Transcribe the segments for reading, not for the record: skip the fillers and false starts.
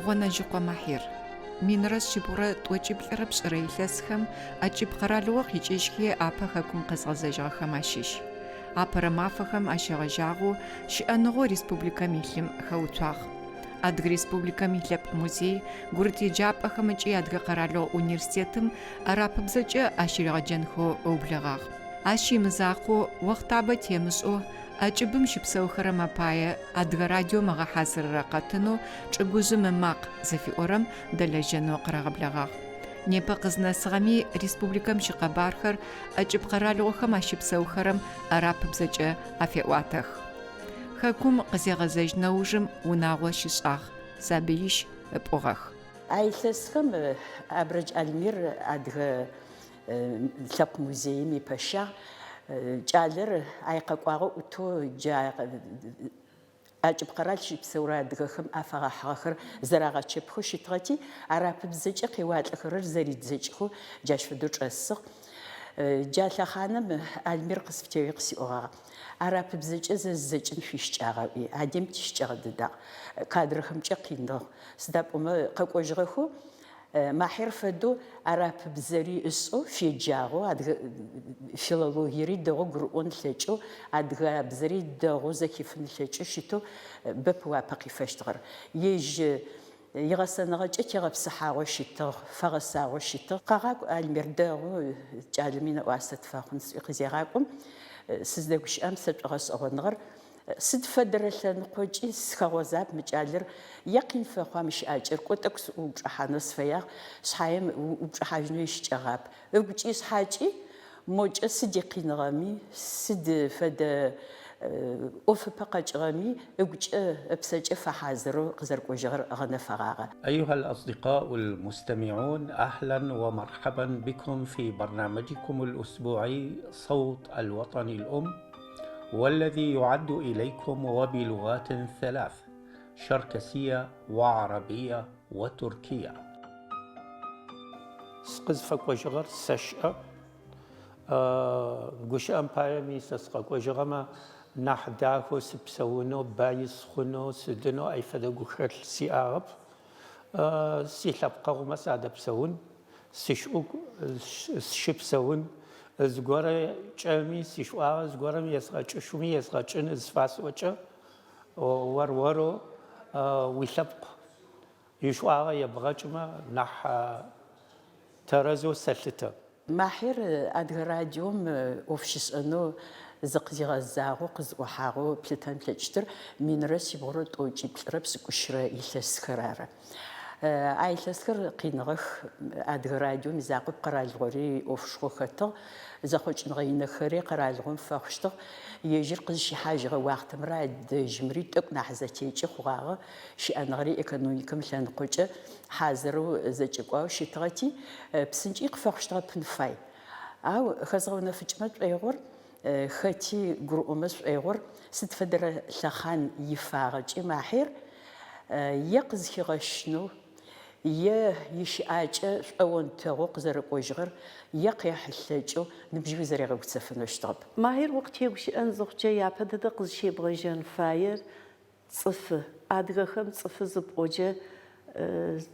Гъонэжьыкъо Махьир. 1192 илъэсхэм ӏэкӏыб къэралыгъо къикӏыжьхи апэ хэкум къэзгъэзэжьыгъэхэм ащыщ. Апэрэ мафэхэм ащегъэжьагъэу щыӏэныгъэу республикэм илъым хэуцуагъ. Адыгэ Республикэм и Лъэпкъ музей, гурыт еджапӏэхэм ыкӏи Адыгэ къэралыгъо университетым арапыбзэкӏэ ащыригъэджэнхэу ыублэгъагъ. Ащ имызакъоу, охътабэ темышӏэу ӏэкӏыбым щыпсэухэрэм апае Адыгэ радиом ыгъэхьазырырэ къэтынэу Чӏыгужъым ымакъ зыфиӏорэм дэлэжьэнэу къырагъэблэгъагъ. Непэ къызнэсыгъэми республикэм щыкъэбархэр ӏэкӏыб къэралыгъохэм ащыпсэухэрэм арапыбзэкӏэ афеӏуатэх. Хэкум къызегъэзэжь нэужым унагъо щишӏагъ, сабыищ ыпӏугъэх. А илъэсхэм Абрэдж Альмир Адыгэ Лъэпкъ музеим ипэщагъ. Кӏалэр ай къэкӏуагъэу ӏутэу джа ӏэкӏыб къэрал щыпсэурэ адыгэхэм афэгъэхьыгъэхэр зэрагъэчэпхэу щытыгъэти, арапыбзэкӏэ къеуалӏэхэрэр зэридзэкӏхэу джащ фэдэу чӏэсыгъ. Джа лъэхъаным Альмир къысфытеуи къысиӏогъагъ, Арапыбзэкӏэ зэзыдзэкӏын шъуищыкӏагъ ыӏуи, адем тищыкӏэгъэ дэдагъ. Кадрэхэмкӏэ къиныгъ. Сыда пӏомэ къэкӏожьыгъэхэу Махьир фэдэу арапыбзэри ышӏэу, феджагъэу, адыгэ филологиери дэгъоу гурыӏон ылъэкӏэу, адыгабзэри дэгъоу зэхифын ылъэкӏэу щытэу бэп уапэ къифэщтыгъэр. Ежь игъэсэныгъэкӏэ тегъэпсыхьагъэу щытыгъ, фэгъэсагъэу щытыгъ. Къэгъакӏу, Альмир, дэгъу, кӏалэми нэӏуасэ тыфэхъун сӏуи къызегъакӏом, сыздэгущыӏэм сэ шӏогъэшӏэгъоныгъэр Сыд фэдэрэ лъэныкъокӏи сыхэгъозап мы кӏалэр, е къин фэхъуа мы щыӏакӏэр, кӏо тӏэкӏу сыӏуупчӏыхьанэу сыфэягъ, шъхьаем уӏупчӏыхьажьынэу ищыкӏэгъап. Ыгукӏи ышъхьакӏи мокӏэ сыд икъиныгъэми, сыд фэдэ ӏоф ыпэ къэкӏыгъэми, ыгукӏэ ыпсэкӏэ фэхьазырэу къызэрыкӏожьыгъэр гъэнэфэгъагъэ. أيها الأصدقاء المستمعون أهلا ومرحبا بكم في برنامجكم الأسبوعي صوت الوطن الأم والذي يعد إليكم وبلغات ثلاث شركسية وعربية وتركية. Сыкъызфэкӏожьыгъэр сэшӏэ. Гущыӏэм паеми сэ сыкъэкӏожьыгъэмэ, нахь дахэу сыпсэунэу, баи схъунэу, сыдынэу ай фэдэ гухэлъ сиӏагъэп. Силъэпкъэгъумэ садэпсэун, сишӏугу сыщыпсэун, зыгорэ кӏэми сишӏуагъэ зыгорэм езгъэкӏышъуми езгъэкӏын зыфасӏокӏэ, ор-орэу уилъэпкъ ишӏуагъэ ебгъэкӏымэ нахь тэрэзэу сэлъытэ. Махьир Адыгэ радиом ӏоф щишӏэнэу зыкъызигъэзагъэу, къызыӏухьагъэу плъытэн плъэкӏыщтыр 1138 рэ илъэсхэр ары. А илъэсхэр къиныгъэх, Адыгэ радиом изакъоп, къэралыгъори ӏофышхо хэтыгъ, зэхъокӏыныгъэ инэхэри къэралыгъом фэхъущтыгъ. Ежьыр къызщихьажьыгъэ уахътэмрэ адэжьымри тӏэкӏу нахь зэтекӏы хъугъагъэ, щыӏэныгъэри экономикэм ылъэныкъокӏэ хьазырэу зэкӏэкӏуагъэу щытыгъэти, псынкӏи къыфэхъущтыгъэпын фай. Ау хэзгъэунэфыкӏымэ шӏоигъор, хэти гурыӏомэ шӏоигъор, сыд фэдэрэ лъэхъан ифагъэкӏи Махьир е къызхигъэщынэу, е ищыӏакӏэ шӏоонтэгъоу къызэрэкӏожьыгъэр, е къехьылъэкӏэу ныбжьи зэригъэгуцэфэнэу щытыгъэп. Махьир укъытегущыӏэн зыхъукӏэ япэ дэдэ къызщебгъэжьэн фаер Цӏыфы. Адыгэхэм цӏыфы зыпӏоджэ,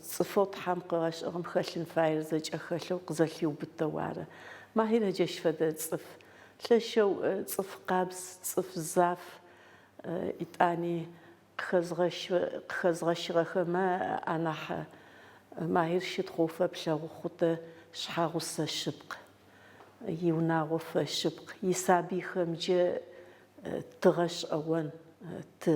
цӏыфэу Тхьэм къыгъэшӏыгъэм хэлъын фаер зэкӏэ хэлъэу къызэлъиубытэу ары. Махьирэ джащ фэдэ цӏыф. Лъэшэу цӏыф къабз, цӏыф заф, итӏани къыхэзгъэщыгъэхэмэ анахь Махьир щытхъоу фэплъэгъу хъутэ шъхьэгъусэ шъыпкъ. Иунагъо фэшъыпкъ, исабыйхэмджэ ты гъэшӏэгъон, ты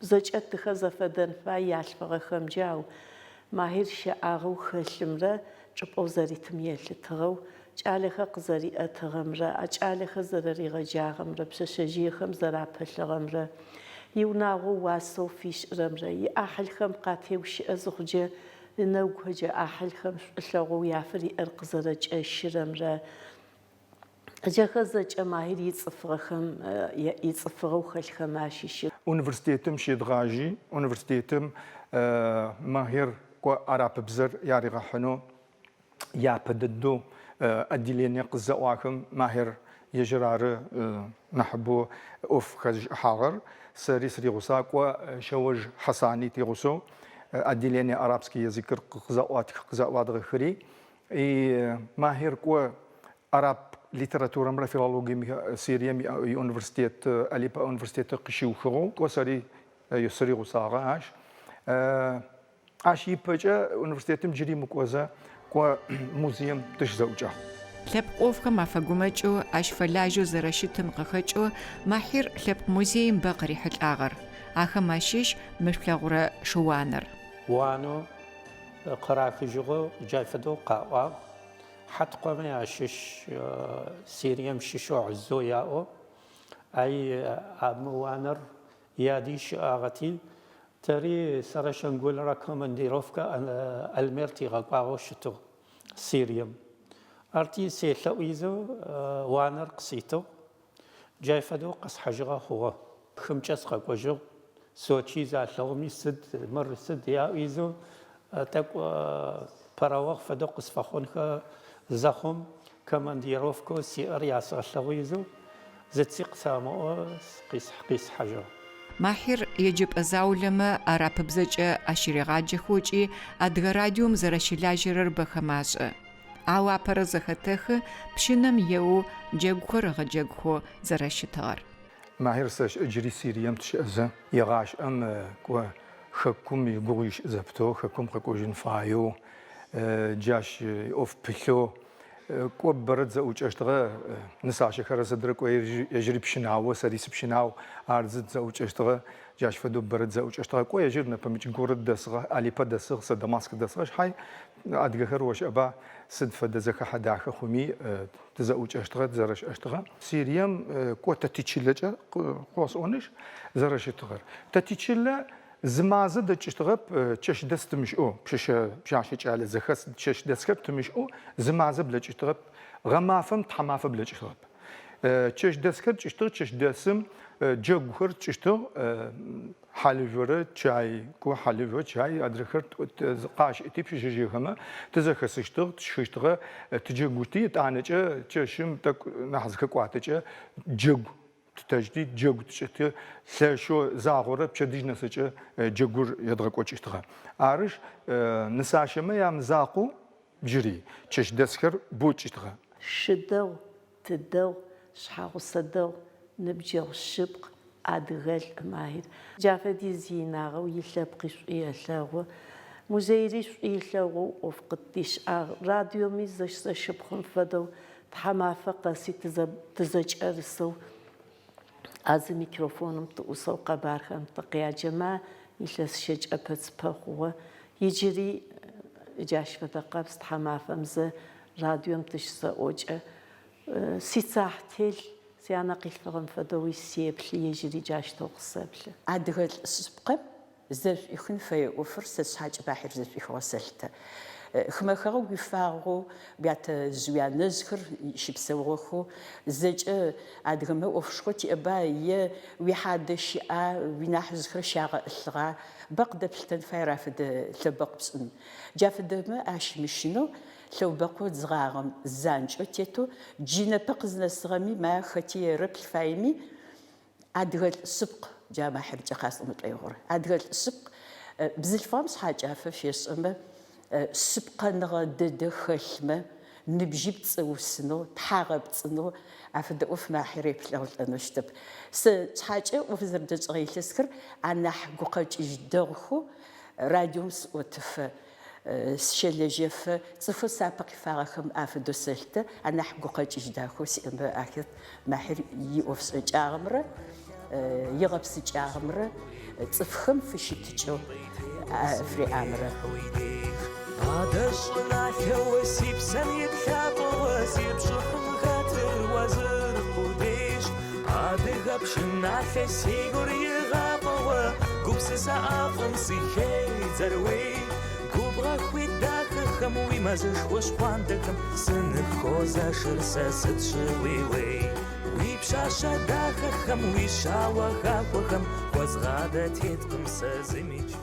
зэкӏэ тыхэр зэфэдэн фай ялъфыгъэхэмджэ, ау Махьир щэӏагъэу хэлъымрэ чӏыпӏэу зэритым елъытыгъэу, кӏалэхэр къызэриӏэтыгъэмрэ, а кӏалэхэр зэрэригъэджагъэмрэ, пшъэшъэжъыехэм зэрапылъыгъэмрэ, иунагъо уасэу фишӏырэмрэ, иӏахьылхэм къатегущыӏэ зыхъуджэ ынэгухэкӏэ ӏахьылхэм шӏулъэгъоу яфыриӏэр къызэрэкӏэщырэмрэ, джахэр зэкӏэ Махьир ицӏыфыгъэхэм, ицӏыфыгъэу хэлъхэм ащыщых. Университетым щедгъажьи, университетым Махьир кӏо арапыбзэр яригъэхьынэу япэ дэдэу отделение къызэӏуахым Махьир ежьыр ары нахьыбэу ӏоф хэзышӏыхьагъэр. Сэри сыригъусагъ, кӏо Шъэожъ Хьасани тигъусэу. отделение арабский языкыр къызэӏуадгъэхэри. И Махир кӏо араб литературэмрэ филологием Сирием иуниверситет, Алеппо университетыр къыщиухыгъэу, кӏо сэри сыригъусагъэ ащ. Ащ ипэкӏэ университетым джыри мыкӏозэ кӏо музеем тыщызэӏукӏагъ. Лъэпкъ ӏофхэм афэгумэкӏэу, ащ фэлажьэу зэрэщытым къыхэкӏэу Махьир Лъэпкъ музеим бэ къырихьылӏагъэр. Ахэм ащыщ мы шъулъэгъурэ шыуанэр. Уанэу къырахыжьыгъэу джай фэдэу къаӏуагъ. Хьаткъомэ ащыщ Сирием щыщэу Гӏыззо яӏэу, ай а мы уанэр яди щыӏагъэти, тэри сэрэ Щангулрэ командировкэ Алмер тигъэкӏуагъэу щытыгъ Сирием. Арти селъэӏуизэу уанэр къыситыгъ. Джай фэдэу къэсхьыжьыгъэ хъугъэ. Хымкӏэ сыкъэкӏожьыгъ. Сочи залъэгъуми сыд мыр сыд яӏуизэу тӏэкӏу пэрэохъу фэдэу къысфэхъунхэ зэхъум, командировкэу сиӏэр ясгъэлъэгъуизэу зыци къысамыӏоу къисхьыжьыгъ. Махьир еджэпӏэ заулэмэ арапыбзэкӏэ ащыригъаджэхэу ыкӏи Адыгэ радиом зэрэщылажьэрэр бэхэм ашӏэ. Ау апэрэ зэхэтэхы пщынэм еоу джэгухэр ыгъэджэгухэу зэрэщытыгъэр. Махьир сэшӏэ джыри Сирием тыщыӏэзэ, егъашӏэм кӏо хэкум игугъу ишӏ зэпытэу, хэкум къэкӏожьын фаеу, джащ иӏоф пылъэу, кӏо бэрэ тызэӏукӏэщтыгъэ, нысащэхэр сыдрэ кӏо ежьыри пщынао, сэри сыпщынау, ар зы тызэӏукӏэщтыгъэ, джащ фэдэу бэрэ тызэӏукӏэщтыгъэ. Кӏо ежьыр нэпэмыкӏ город дэсыгъэ, Алеппо дэсыгъ, сэ Дамаск дэсыгъэ шъхьай, адыгэхэр ошӏэба, сыд фэдэ зэхэхьэ дахэ хъуми, Тызэӏукӏэщтыгъэ, тызэрэщыӏэщтыгъэ. Сирием кӏо тэ тичылэкӏэ къыосӏонышъ зэрэщытыгъэр. Тэ тичылэ зы мазэ дэкӏыщтыгъэп чэщдэс тымыщыӏэу, пшъэшъэ, пшъашъэ кӏалэ зэхэс чэщдэсхэр тымыщыӏэу зы мазэ блэкӏыщтыгъэп, гъэмафэм тхьамафэ блэкӏыщтыгъэп. Чэщдэсхэр тшӏыщтыгъ, чэщдэсым джэгухэр тшӏыщтыгъ, Хьалыжъорэ чай, кӏо хьалыжъо, чай, адрэхэр къащыӏти пшъэшъэжъыехэмэ, тызэхэсыщтыгъ, тшхыщтыгъэ, тыджэгущти, етӏанэкӏэ чэщым тӏэкӏу нахь зыхэкӏуатэкӏэ джэгу тытэжьти, джэгу тшӏыти, лъэшэу загъорэ пчэдыжь нэсэкӏэ джэгур едгъэкӏокӏыщтыгъэ. Арышъ, нысащэмэ ямызакъоу джыри чэщдэсхэр бэу тшӏыщтыгъэ. Шы дэгъу, Ты дэгъу, шъхьэгъусэ дэгъу, ныбджэгъу шъыпкъ, адыгэлӏ Махьир. Джа фэдиз инагъэу илъэпкъи шӏу елъэгъу, музейри шӏу илъэгъоу ӏоф къыддишӏагъ, радиоми зэш-зэшыпхъум фэдэу тхьамафэ къэси тызэкӏэрысэу а зы микрофоным тыӏусэу къэбархэм тыкъяджэмэ, илъэс щэкӏ ӏэпэ-цыпэ хъугъэ. Иджыри джащ фэдэ къабз тхьамафэм зэ Радиом тыщызэӏокӏэ. Сицахь телъ, сянэ къилъфыгъэм фэдэуи сеплъы, ежьыри джащтэу къысэплъы. Адыгэлӏ шъыпкъэм зэшӏуихын фэе ӏофыр сэ сшъхьэкӏэ Махьир зэшӏуихыгъэу сэлъытэ. Хымэ хэгъэгу уифагъэу, уятэжъ-уянэжъхэр щыпсэугъэхэу, зэкӏэ адыгэмэ ӏофышхо тиӏэба е уихьадэ щыӏа, уинахьыжъхэр щагъэӏылъыгъа, бэ къыдэплъытэн фаер афэдэ лъэбэкъу пшӏын. Джа фэдэмэ ащымыщынэу Лъэубэкъоу дзыгъагъэм занкӏэу тетэу джы непэ къызнэсыгъэми ма хэти ерэплъ фаеми, адыгэлӏ шъыпкъ, джа Махьиркӏэ къасӏомэ шӏоигъор. Адыгэлӏ шъыпкъ, бзылъфыгъэм шъхьакӏафэ фешӏэмэ, шъыпкъэныгъэ дэдэ хэлъмэ, ныбжьи пцӏы ыусынэу, тхьагъэпцӏынэу, афэдэ ӏоф Махьир еплъэгъулӏэнэу щытэп. Сэ сшъхьэкӏэ ӏоф зэрэдэсшӏэгъэ илъэсхэр анахь гукъэкӏыжь дэгъухэу радиом сыӏотыфэ, Сыщэлэжьэфэ, цӏыфэу сапэ къифагъэхэм афэдэу сэлъытэ, анахь гукъэкӏыжь дахэу сиӏэмэ ахэт Махьир иӏофшӏэкӏагъэмрэ игъэпсыкӏагъэмрэ цӏыфхэм фыщытыкӏэу фыриӏамрэ. Адэжь щӏыналъэу си псэм и плъапӏэу си пщӏыхьым хэтыр уэ зыр къудейщ. Адыгэ пшыналъэ си гур игъафӏэуэ гупсысэ ӏэфӏым сыхедзэр уей. Губгъуэ хуит дахэхэм уи мэзышхуэ щхъуантӏэхэм сыныхуозэшыр сэ сыт щыгъуи уей. Уи пщащэ дахэхэм уи щауэ хахуэхэм хуэзгъадэ теткъым сэ зымикӏ.